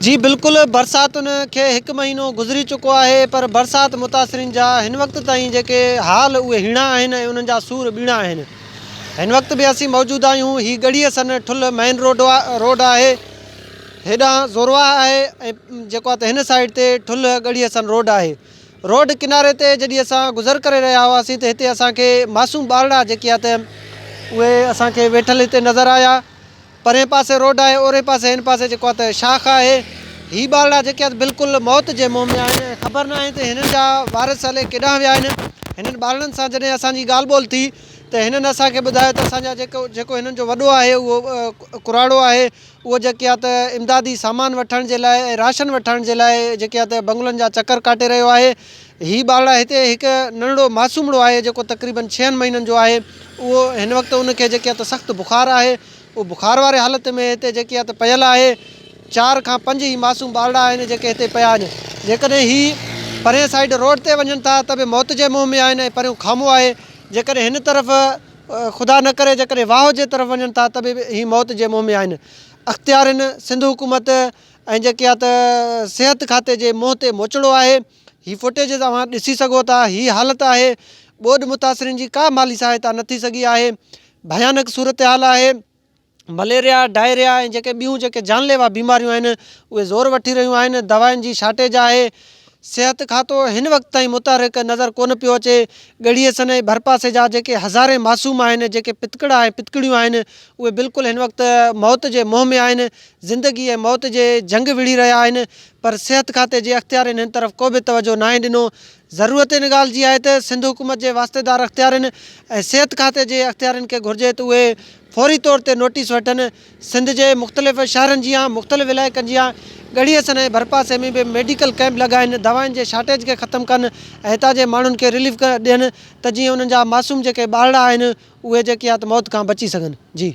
جي بلڪل برساتن کي هڪ مهينو گذري چڪو آهي پر برسات متاثرين جا هن وقت تائين جيڪي حال اهي هيڻا آهن ۽ انهن جا سور ٻيڻا آهن هن وقت به اسين موجود آهيون هي ڳڙهي حسن ٺلهه مين روڊ روڊ آهي هيڏانهن زورواهه آهي ۽ جيڪو آهي ته هن سائيڊ تي ٺلهه ڳڙهي حسن روڊ آهي روڊ ڪناري تي جڏهن اسان گذر ڪري رهيا هئاسين ته هتي اسان کي معصوم ٻارڙا جيڪي آهي ته اهي اسان کي ويٺل هتي نظر آيا پرئين پاسي روڊ آهي اورئين پاسي هن پاسي جيڪو آهي ته شاخ آهي. هي ٻارڙا جيڪي آهن بلڪل موت جي منهن ۾ آهن ۽ خبر ناهي ته هنن جا وارث الائي ڪيڏانهن ويا آهن. هنن ٻارڙن سان جڏهن اسان جي ڳالهه ٻولهه ٿي ته هنن اسان کي ٻڌايو ته اسان جا جيڪو جيڪو هنن جو وڏو آهي اهو ڪراڙو آهي اهو جيڪي آهي ته امدادي سامان وٺڻ جي لاء ۽ راشن وٺڻ جي لاء جيڪي آهي ته بنگلن جا چڪر ڪاٽي رهيو آهي. هي ٻارڙا هتي هڪ ننڍڙو معصومڙو آهي جيڪو تقريبن ڇهن مهينن جو آهي اهو هن وقت ان کي جيڪي آهي ته سخت بخار آهي اهو بخار واري حالت ۾ هتي جيڪي آهي ته پيل آهي چار کان پنج هي معصوم ٻارڙا آهن جيڪي هتي پيا آهن جيڪڏهن هي پرين سائيڊ روڊ تي وڃن ٿا ته به موت جي منهن ۾ آهن ۽ پريون کامو آهي جيڪڏهن هن طرف خدا نه ڪري جيڪڏهن واهو جي طرف وڃن ٿا ته به هي موت جي منهن ۾ آهن اختيارين سنڌ حڪومت ۽ جيڪي آهي ته صحت کاتي جي منهن تي موچڙو آهي هي فوٽيجز اوهان ڏسي سگهو ٿا هي حالت آهي ٻوڏ متاثرين جي ڪا مالي سهائتا نه ٿي سگهي آهي ڀيانڪ صورتحال آهي مليريا ڊائريا ۽ جيڪي ٻيون جيڪي جان ليوا بيماريون آهن اهي زور وٺي رهيون آهن دوائن جي شارٽيج آهي صحت کاتو هن وقت تائين متحرڪ نظر ڪونه پيو اچي ڳڙهي حسن ۽ ڀرپاسي جا جيڪي هزارين معصوم آهن جيڪي پتڪڙا ۽ پتڪڙيون آهن اهي بلڪل هن وقت موت جي منهن ۾ آهن زندگي ۽ موت جي جنگ وڙهي رهيا آهن پر صحت کاتي جي اختيارين هن طرف ڪو به توجهه ناهي ڏنو. ضرورت ان ڳالهه جي آهي ته سنڌ حڪومت جي واسطيدار اختيارين ۽ صحت کاتي جي اختيارين کي گهرجي ته اهي فوري طور تي نوٽيس وٺن. سنڌ جي مختلف شهرن جيان مختلف علائقن جيان ڳڙهي حسن ۽ ڀرپاسي ۾ به ميڊيڪل ڪئمپ لڳائين، دوائن جي شارٽيج کي ختم ڪن ۽ هتان جي ماڻهن کي رليف ڏين ته جيئن انهن جا معصوم جيڪي ٻارڙا آهن اهي جيڪي آهي ته موت کان بچي سگهن. جي.